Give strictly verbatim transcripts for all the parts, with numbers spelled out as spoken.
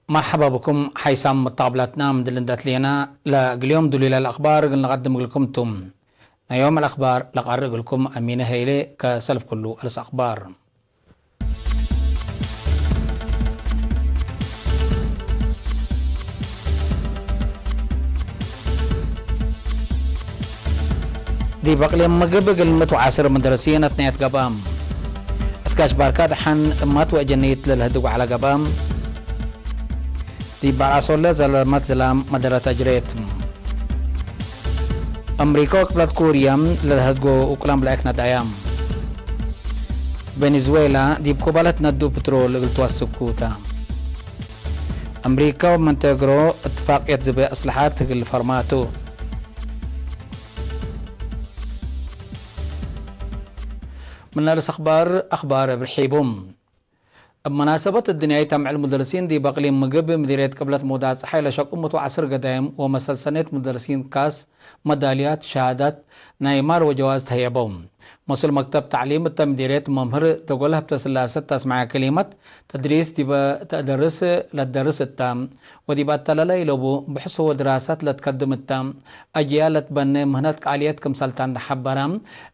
መርሐባ ብኩም ሐይሳም መተቅብላትና፣ ምድል እንዴ ትሌና ለእግል ዮም ዱሊለ ለአክባር እግል ንቀድም እግልኩም ቱ። ናይ ዮም አልአክባር ለቀርእ እግልኩም አሚነ ሀይሌ። ከሰልፍ ኩሉ አርእስ አክባር። ዲብ አቅሊም ምግብ እግል ምእት ወዐስር መደረሲን አትንያት ገብአ። እት ጋሽ ባርካ ደሐን እማት ወአጀኒት ለልህድግ ወዐለ ገብአ። ዲብ በርአሶለ ዘለመት ዝላም መደረት አጅሬት። አምሪከ ወቅብለት ኩርየ ለልሀድጎ ውቅላም ለአክ ነዳያ። ቬኔዙዌላ ዲብ ኮባለት ነዱ ፕትሮል እግል ትወስኩ ተ። አምሪከ ወሞንቴግሮ እትፋቅየት ዝቤ አስለሐት እግል ፈርማቱ። ምን አርእስ አክባር፣ አክባር እብ ርሒቡ። እብ መናሰበት እድንያይት አምዕል ሙደርሲን ዲብ አቅሊም ምግብ ምዲርየት ቅብለት ሞዳት ጸሓይ ለሸቁ ምእት ወዐስር ገዳይም ወመሰል ሰኔት ሙደርሲን ካስ፣ መዳልያት፣ ሸሃዳት፣ ናይ ማል ወጀዋዝ ተህየበው። መስኡል መክተብ ተዕሊም እተ ምዲርየት መምህር ደጎለ ሀብተስላሰ ተስመዐ ከሊመት፣ ተድሪስ ዲበ ተአደርስ ለትደርስ እተ፣ ወዲብ አተለለ ኢለቡ ብሕስ ወድራሳት ለትከድም እተ፣ አጅያል ለትበኔ ምህነት ቃልየት ክምሰልታ እንደ ሐበረ፣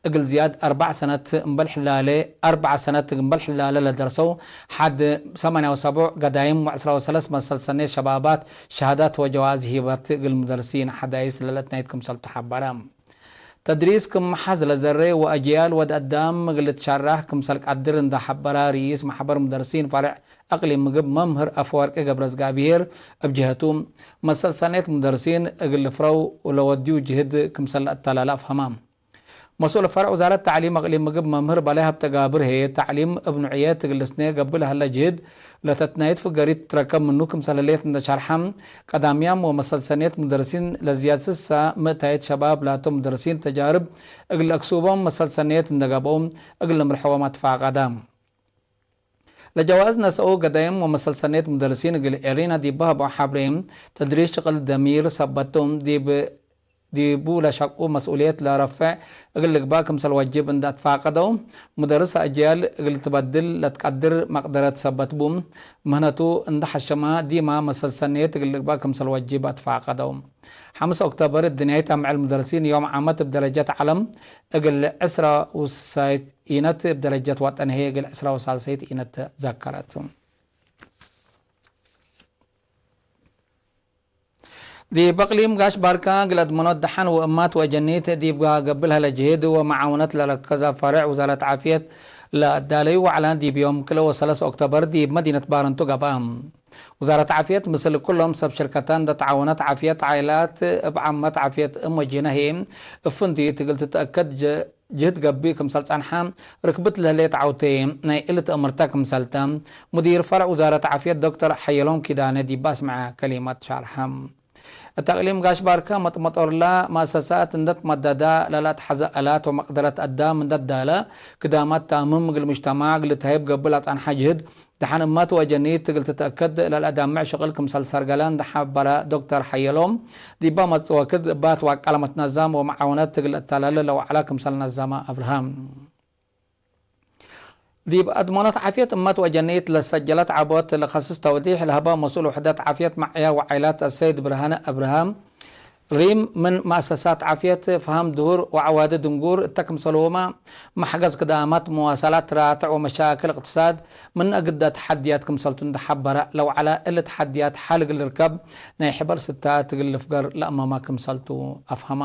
እግል ዝያድ አርበዕ ሰነት እምበል ሕላሌ፣ አርበዕ ሰነት እምበል ሕላሌ ለደርሰው ሐድ ሰማንያ ወሰቡዕ ገዳይም ወዕስራ ወሰለስ መሰል ሰኔት ሸባባት ሸሃዳት ወጀዋዝ ሂበት እግል ሙደርሲን ሐዳይስ ለለትናይት ክምሰልቱ ሐበረ። ተድሪስ ክም ሐዝ ለዘሬ ወአጅያል ወድ አዳም እግል ልትሸራህ ክምሰል ቀድር እንደ ሐበረ ርኢስ መሕበር ሙደርሲን ፈርዕ አቅሊም ምግብ መምህር አፈወርቂ ገብረዝጋብሄር እብ ጀሀቱ፣ መሰል ሰኔት ሙደርሲን እግል ልፍረው ለወድዩ ጅህድ ክምሰል ለአተላለ አፍሀማ። መስኡል ፈርዕ ውዛረት ተዕሊም አቅሊም ምግብ መምህር በላይ ሀብተጋብር ህዬ፣ ተዕሊም እብ ኑዕየት እግል ልስኔ ገብእ ለሀለ ጅህድ ለተትናይት ፍገሪት ትረከብ ምኑ ክምሰል ህሌት እንደ ሸርሐ፣ ቀዳምያም ወመሰል ሰኔት ሙደርሲን ለዝያድ ስሳ ምእታይት ሸባብ ላቶም ሙደርሲን ተጃርብ እግል ለአክሱቦም መሰል ሰኔት እንደ ገብአው እግል ልምርሐዎም አትፋቀደ። ለጀዋዝ ነስአው ገዳይም ወመሰል ሰኔት ሙደርሲን እግል ኤሪና ዲብ ሀበው ሐብሬ፣ ተድሪስ ሽቅል ደሚር ሰበት ቶም፣ ዲብ፣ ዲቡ ለሸቁ መስኡልየት ለረፍዕ እግል ልግባእ ክምሰል ወጅብ እንደ አትፋቀደው፣ ሙደርስ አጅያል እግል ትበድል ለትቀድር መቅደረት ሰበት ቡ፣ ምህነቱ እንደ ሐሸመ ዲማ መሰል ሰኔት እግል ልግባእ ክምሰል ወጅብ አትፋቀደው። ሐምስ ኦክቶበር፣ እድንያይት አምዕል ሙደርሲን ዮም ዓመት እብ ደረጀት ዐለም እግል ዕስራ ውሳይት ኢነት እብ ደረጀት ወጠን ህዬ እግል ዕስራ ወሳልሰይት ኢነት ዘከረት። ዲብ አቅሊም ጋሽ ባርካ እግል አድመኖት ደሐን ወእማት ወአጀኒት ዲብ ገብእ ለሀለ ጅህድ ወመዓውነት ለረከዘ ፈርዕ ውዛረት ዓፍየት ለአዳለዩ ወዕለ ዲብ ዮም ክልኤ ወሰለስ ኦክቶበር ዲብ መዲነት ባረንቱ ገብአ። ውዛረት ዓፍየት ምስል ኩሎም ሰብ ሽርከተ እንደ ተዓወነት ዓፍየት ዓኢላት እብ ዓመት ዓፍየት እም ወጂነ ህዬ እብ ፍንቱይት እግል ትትአከድ ጀ-፣ ጅህድ ገብእ ክምሰል ጸንሐ ርክብት ለህሌት ዐውቴ ናይ እሊ ትእምርተ ክምሰልተ ሙዲር ፈርዕ ውዛረት ዓፍየት ዶክተር ሐየሎም ኪዳነ ዲብ አስመዐ ከሊመት ሸርሐ። እት አቅሊም ጋሽ ባርከ መጥመጦርላ መአሰሳት እንደ ትመደዳ ለለአትሐዘ አላት ወመቅደረት አዳም እንደ ትዳለ ግዳማት ታምም እግል ሙጅተማዕ እግል ልትሀይብ ገብእ ለጸንሐ ጅህድ ደሐን እማት ወአጀኒት እግል ትትአከድ ለለአዳምዕ ሽቅል ክምሰል ሰርገለ እንደ ሐበረ ዶክተር ሐየሎም፣ ዲበ መጽእ ወክድ እባት ወአቃለ መትነዛም ወመዓውነት እግል እተለለ ለወዐለ ክምሰል ነዘመ አብርሃም። ዲብ አድመኖት ዓፍየት እመት ወአጀኒት ለሰጀለት ዐቦት ለከስስ ተውዲሕ ለሀበ መስኡል ውሕደት ዓፍየት መዕያ ወዓይላት አሰይድ ብርሃነ አብርሃም፣ ሪም ምን መአሰሳት ዓፍየት፣ ፈሀም ድሁር ወዐዋዲ ድንጉር እተ ክምሰልሁመ፣ መሕገዝ ክዳማት፣ መዋሰላት፣ ትራትዕ ወመሻክል እቅትሳድ ምን አግደ ተሐድያት ክምሰልቱ እንደ ሐበረ፣ ለወዐለ እሊ ተሐድያት ሐል እግል ልርከብ ናይ ሕበር ስታት እግል ልፍገር ለአመመ ክምሰልቱ አፍሀመ።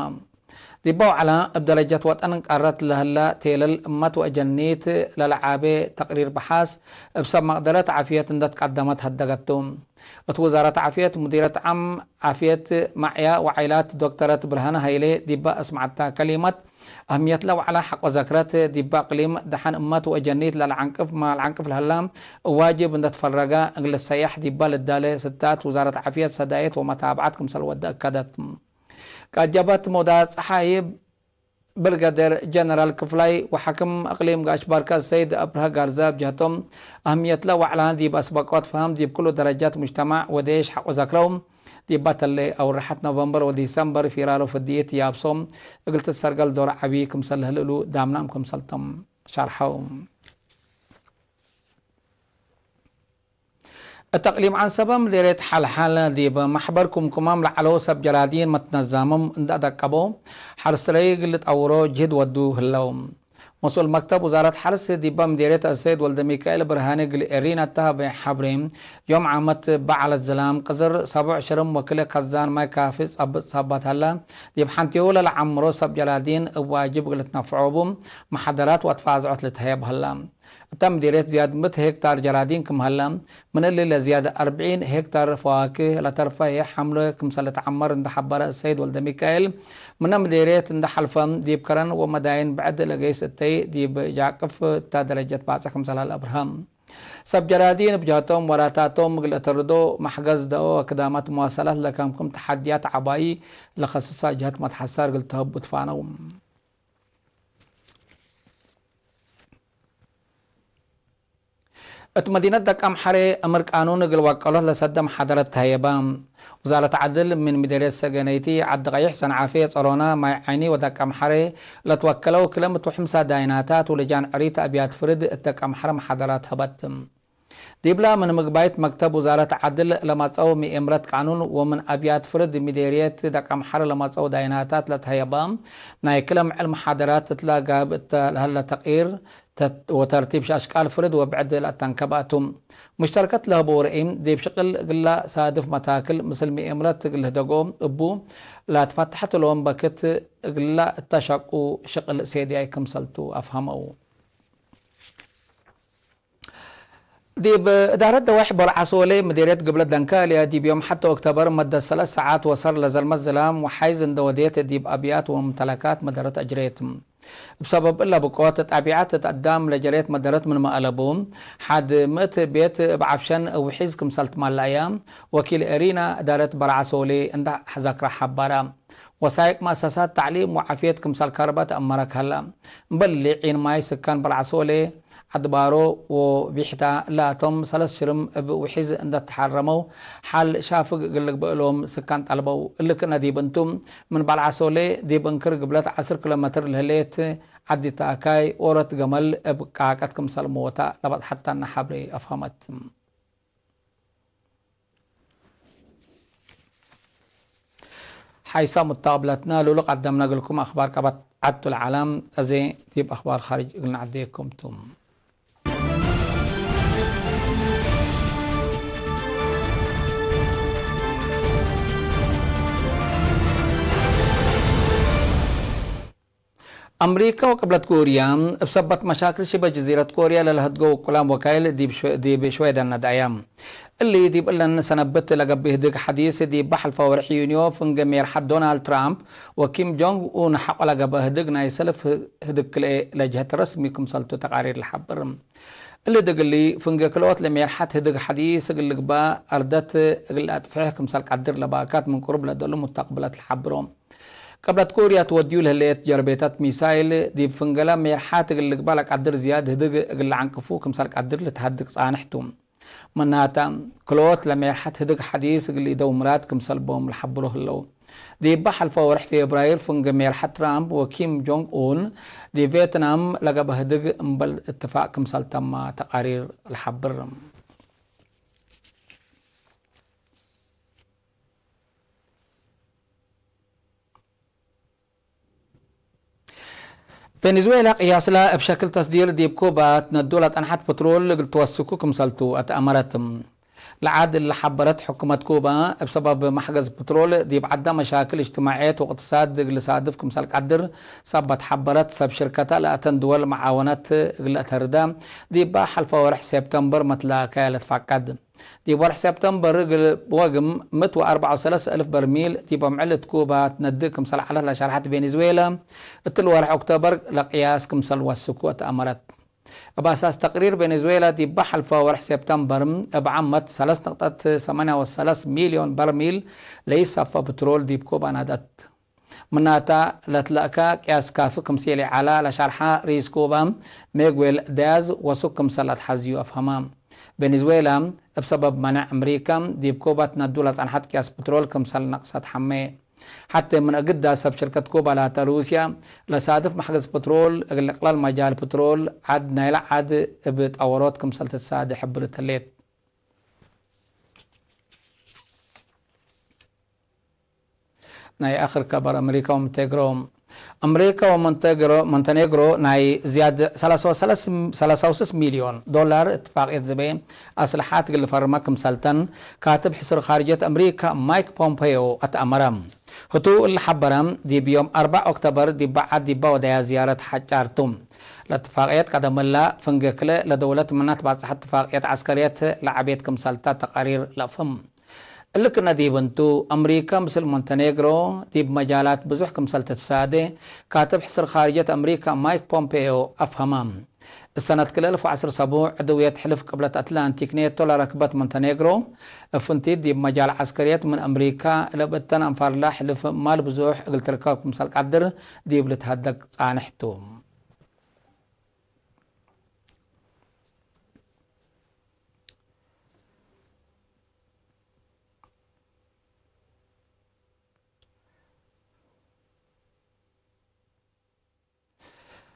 ዲበ ወዐለ፣ እብ ደረጀት ወጠን ቃረት ለህለ ቴለል እመት ወአጀኒት ለለዓቤ ተቅሪር በሐስ እብ ሰብ መቅደረት ዓፍየት እንደ ትቀደመት ሀደገቱ። እት ውዛረት ዓፍየት ሙዲረት ዓም ዓፍየት መዕያ ወዓይላት ዶክተረት ብርሃነ ሀይሌ ዲበ አስመዐተ ከሊመት፣ አህምየት ለወዐለ ሐቆ ዘክረት፣ ዲበ አቅሊም ደሐን እመት ወአጀኒት ለለዐንቅፍ ማል ዐንቅፍ ለህለ እብ ዋጅብ እንደ ትፈረገ እግል ልሰየሕ ዲበ ልዳሌ ስታት ውዛረት ዓፍየት ሰዳየት ወመታብዐት ክምሰል ወደ አከደት። ቀጀበት ሞዳ ጸሓይ ብርጋዴር ጀነራል ክፍላይ ወሐክም እቅሊም ጋሽ ባርከ ሰይድ አብርሀ ጋርዛ እብ ጀህቶም፣ አህምየትለ ወዕላነ ዲብ አስበቆት ፈሀም ዲብ ክሉ ደረጃት ሙጅተማዕ ወዴሽ ሐቆ ዘክረው፣ ዲብ በተሌ አውርሐት ኖቨምበር ወዲሰምበር ፊራሮ ፍድይት ያብሶም እግል ትትሰርገል ዶር ዐቢ ክምሰል ለህልእሉ ዳምናም ክምሰልቶም ሸርሐው። እት አቅሊም ዐንሰበ ምዴርየት ሐልሐል ዲብ መሕበር ኩምኩማም ለዐለው ሰብ ጀራዲን መትነዛምም እንዴ አደቀበው፣ ሐርስ ረይ እግል ልጠውሮ ጅህድ ወዱ ህለው። መስኡል መክተብ ውዛረት ሐርስ ዲበ ምዴርየት አሰይድ ወልደሚካኤል ብርሃኔ እግል ኤሪና እተ ሀበ ሐብሬ፣ ዮም ዓመት በዐለት ዝላም ቅዝር ሰቡዕ ሽርም ወክልኤ ከዛን ማይ ካፊ ጸብጥ ሳባት ሀለ፣ ዲብ ሐንቴሁ ለለዐምሮ ሰብ ጀራዲን እብ ዋጅብ እግል ልትነፍዖ እቡ መሐደራት ወአትፋዝዖት ልትሀየብ ሀለ። እተ ምዴርየት ዝያድ ምእት ሄክታር ጀራዲን ክም ሀለ፣ ምን እሊ ለዝያድ አርብዒን ሄክታር ፈዋክህ ለተርፈ ህዬ ሐምሎ ክምሰል ልትዐመር እንዴ ሐበረ ሰይድ ወልደሚካኤል፣ ምነ ምዴርየት እንዴ ሐልፈ ዲብ ከረን ወመዳይን ብዕድ ለገይስ እተይ ዲብ ጃቅፍ እተ ደረጀት ባጽሕ ክምሰል ሀለ አብርሀ። ሰብ ጀራዲን እብ ጀሀቶም ወራታቶም እግል አተርዶ መሕገዝ ደኦ ወክዳማት መዋሰላት ለከምክም ተሐድያት ዐባዪ ለከስሳ ጀሀት መትሐሳር እግል ተሀቡ ትፋነው። እት መዲነት ደቀምሐሬ እምር ቃኑን እግል ወቀሎት ለሰደ መሓደረት ተሀየበ። ውዛረት ዐድል ምን ምዴርየት ሰገነይቲ፣ ዐዲ ቀይሕ፣ ሰንዓፌ፣ ጸሮና፣ ማይ ዓይኒ ወደቀምሐሬ ለትወከለው ክለ ምእት ወሐምሳ ዳይናታት ወልጃን ዕሪት አብያት ፍርድ እት ደቀምሐር መሓደራት ሀበት። ዲብላ ምን ምግባይት መክተብ ውዛረት ዐድል ለመጸው ምኤምረት ቃኑን ወምን አብያት ፍርድ ምዴርየት ደቀምሐር ለመጸው ዳይናታት ለተሀየበ ናይ ክለ ምዕል መሓደራት እትለ ጋብ እተ ለሀለ ተቅይር፣ ተት-፣ ወተርቲብ ሸአሽቃል ፍርድ ወብዕድ ለአተንከበ ቱ። ሙሽተርከት ለህበው ረኢም፣ ዲብ ሽቅል እግላ ሳድፍ መታክል ምስል ምኤምረት እግል ህደጎ እቡ ለትፈተሐት እሎም በክት እግላ እተ ሸቁ ሽቅል ሴድያይ ክምሰልቱ አፍሀመው። ዲብ እዳረት ደዋሕ በልዓሶሌ ምዴርየት ግብለት ደንካልያ ዲብ ዮም ሐድ ኦክተበር መደት ሰለስ ሰዓት ወሰር ለዘልመት ዝላም ወሓይዝ እንደ ወዴት ዲብ አብያት ወሙምተለካት መደረት አጅሬት። እብ ሰበብ እለ ብቆት ጣቢዐት እት አዳም ለጀሬት መደረት ምንመ አለቡ፣ ሐድ ምእት ቤት እብ ዐፍሸን እብ ሒዝ ክምሰል ትማለአያ ወኪል ኤሪና እዳረት በልዓሶሌ እንደ ዘክረ ሐበረ። ወሳይቅ መአሰሳት ተዕሊም ወዓፍየት ክምሰል ከርበ ተአመረ ከለ። እምበል እሊ ዒን ማይ ስካን በልዓሶሌ፣ ዐድባሮ ወቢሕታ ላቶም ሰለስ ሽርም እብ ውሒዝ እንደ ተሐረመው ሐል ሻፍግ እግል ልግበእ እሎም ስካን ጠልበው። እሊ ክእነ ዲብ እንቱ፣ ምን በልዓሶሌ ዲብ እንክር ግብለት ዐስር ኪሎ ሜትር ለህሌት ዐዲ ተአካይ ኦረት ገመል እብ ቃቀት ክምሰል ሞተ ለበጽሐተነ ሐብሬ አፍሀመት። ሐይሰ ሙታብለትነ ሉሉ ቀደምነ እግልኩም አክባር ቀበት ዐቱ ለዐለም፣ አዜ ዲብ አክባር ካርጅ እግል ነዐዴኩም ቱ። አምሪከ ወቅብለት ኮርያ፣ እብ ሰበት መሻክል ሽበ ጅዚረት ኮርያ ለለህድጎ ውቁላም ወካይል ዲብ ሽወ-፣ ዲብ ሽዌደን ነድአያ። እሊ ዲብ እለን ሰነብት ለገብእ ህድግ ሐዲስ፣ ዲብ ሐልፈ ወርሕ ዩንዮ ፍንጌ ሜርሐት ዶናልድ ትራምፕ ወኪም ጆንግ ኡን ሐቆ ለገብአ ህድግ ናይ ሰልፍ ህድግ ክልኤ ለጅሀት ረስሚ ክምሰልቱ ተቃሪር ለሐብር። እሊ ድግሊ፣ ፍንጌ ክልኦት ለሜርሐት ህድግ ሐዲስ እግል ልግባእ፣ አርደት እግል ለአጥፍሕ ክምሰል ቀድር ለባካት ምን ቅሩብ ለደሉ ሙተቅብለት ለሐብሮ። ቅብለት ኮርያ ትወድዩ ለህሌት ጀርቤታት ሚሳይል፣ ዲብ ፍንገለ ሜርሓት እግል ልግባእ ለቀድር ዝያድ ህድግ እግል ለዐንቅፉ ክምሰል ቀድር ልትሀድግ ጻንሕ ቱ። ምናተ፣ ክልኦት ለሜርሓት ህድግ ሐዲስ እግል ኢደው ምራድ ክምሰል ቦም ለሐብሮ ህለው። ዲበ ሐልፈ ወርሕ ፌብራይር ፍንገ ሜርሓት ትራምፕ ወኪም ጆንግ ኡን ዲብ ቬትናም ለገብአ ህድግ እምበል እትፋቅ ክምሰል ተመ ተቃሪር ለሐብር። ቬኔዙዌላ ቅያስላ እብ ሸክል ተስዲር ዲብ ኩባ ትነዱ ለጸንሐት ፕትሮል እግል ትወስኩ ክምሰልቱ አትአመረት። ለዐድ እለ ሐበረት ሕኩመት ኩባ፣ እብ ሰበብ መሕገዝ ፕትሮል ዲብ ዐዳ መሻክል እጅትማዕየት ወእቅትሳድ እግል ሳድፍ ክምሰል ቀድር ሰበት ሐበረት። ሰብ ሽርከተ ለአተን ድወል መዓወነት እግል አተርደ ዲባ ሐልፈ ወርሕ ሴፕተምበር መትላካየ ለትፋቀድ። ዲብ ወርሕ ሰብተምበር እግል ወግም ምእት ወአርበዕ ወሰለስ አልፍ በርሚል ዲብ አምዕል እት ኩባ ትነድእ ክምሰል ዐለት ለሸርሐት ቬኔዙዌላ፣ እትሊ ወርሕ ኦክቶበር ለቅያስ ክምሰል ወስኩ አትአመረት። እብ አሳስ ተቅሪር ቬኔዙዌላ ዲብ ሐልፈ ወርሕ ሰብተምበር እብ ዓመት ሰለስ ነቅጠት ሰማንያ ወሰለስ ሚልዮን በርሚል ለኢሰፈ ብትሮል ዲብ ኩባ ናደት። ምናተ፣ ለትለእከ ቅያስ ካፊ ክምሴል ይዐላ ለሸርሐ ርኢስ ኩባ ሜጉዌል ዲያዝ፣ ወሱክ ክምሰል ለትሐዝዩ አፍሀመ። ቬኔዙዌላ፣ እብ ሰበብ መነዕ አምሪካ፣ ዲብ ኩባ ትነዱ ለጸንሐት ቅያስ ፕትሮል ክምሰል ነቅሰት ሐሜ። ሐቴ ምን እግዳ ሰብ ሽርከት ኩባ ላተ ሩስያ ለሳድፍ መሕገዝ ፕትሮል፣ እግል ልቅለል መጃል ፕትሮል ዐድ ናይለ ዐድ እብ ጠወሮት ክምሰል ትትሳዴ ሕብርት ህሌት። ናይ አክር ከበር አምሪካ ወሞንቴግሮ። አምሪካ ወሞንቴግሮ፣ ሞንቴኔግሮ ናይ ዝያድ ሰላሳ ወሰለስ፣ ሰላሳ ወሰለስ ሚልዮን ዶላር እትፋቅየት ዝቤ አስልሓት እግል ፈርመ ክምሰልተን ካትብ ሕስር ካርጀት አምሪካ ማይክ ፖምፔዮ አትአመረ። ህቱ እሊ ሐበረ ዲብ ዮም አርበዕ ኦክቶበር ዲብ በዓት ዲባ ወደያ ዝያረት ሐጫር ቱ። ለእትፋቅየት ቀደምላ ፍንጌ ክልኤ ለደውለት ምነ ትባጽሐት እትፋቅየት ዐስከርየት ለዐቤት ክምሰልታ ተቃሪር ለአፍህም። እሊ ክነ ዲብ እንቱ፣ አምሪካ ምስል ሞንተኔግሮ ዲብ መጃላት ብዙሕ ክምሰል ትትሳዴ፣ ካትብ ሕስር ኻርጀት አምሪካ ማይክ ፖምፔዮ አፍሀመ። እሰነት ክልኤ አልፍ ወዐስር ሰቡዕ፣ ዕድውየት ሕልፍ ቅብለት አትላንቲክ ኔቶ ለረክበት ሞንተኔግሮ፣ እብ ፍንቲት ዲብ መጃል ዐስከርየት ምን አምሪካ ለብእተን አንፋርላ ሕልፍ ማል ብዙሕ እግል ትርከብ ክምሰል ቀድር ዲብ ልትሀደግ ጻንሕ ቱ።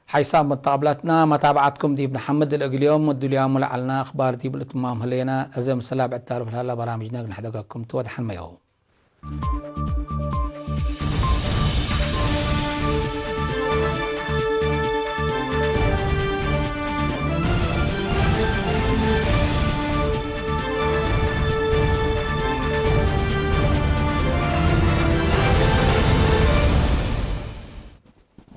ሓይሳም መተቀብላትና፣ መታብዓትኩም ዲብ ነሐምድ። ለእግል ዮም ድሉያሙ ለዐልና አኽባር ዲብ ልእትማም ህሌነ። እዘ ምስላ ብዕድ ታርፍ ለሀላ በራምጅነ እግል ነሕደገኩም ቱ። ወደሐን መየው።